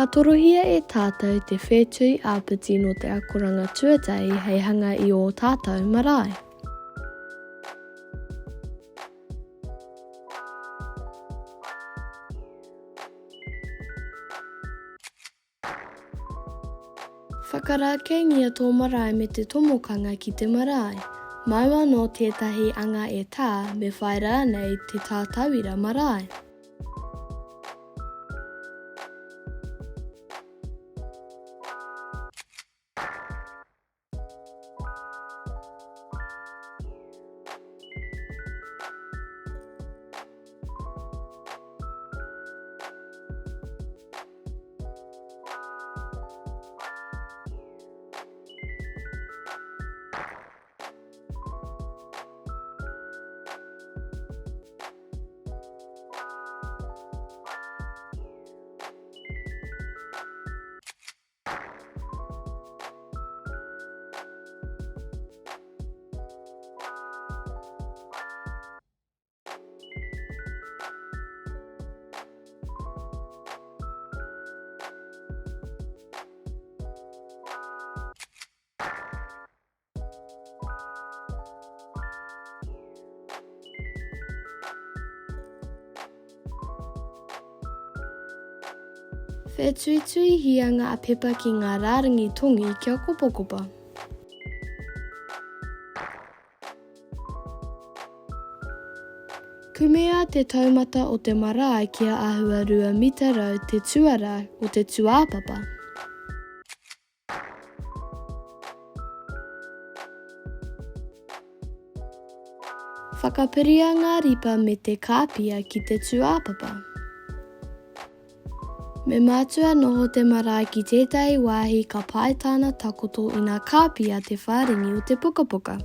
Ka torohia e tātou te whētui āpiti nō te akoranga tuatahi hei hanga i ō tātou marae. Whakarākeingia tō marae me te tomokanga ki te marae. Māu anō tētahi anga e tā, me whai rānei te tātauira marae. Whētuituihia ngā pepa ki ngā rārangi tongi kia kopakopa. Kumea te taumata o te marae kia āhua 200 te tuarā o te tūāpapa. Whakapiria ngā ripa me te kāpia ki te tūāpapa. Me mātua noho te marae ki tētahi wāhi ka pai tāna takoto ina kāpia te whārangi o te pukapuka.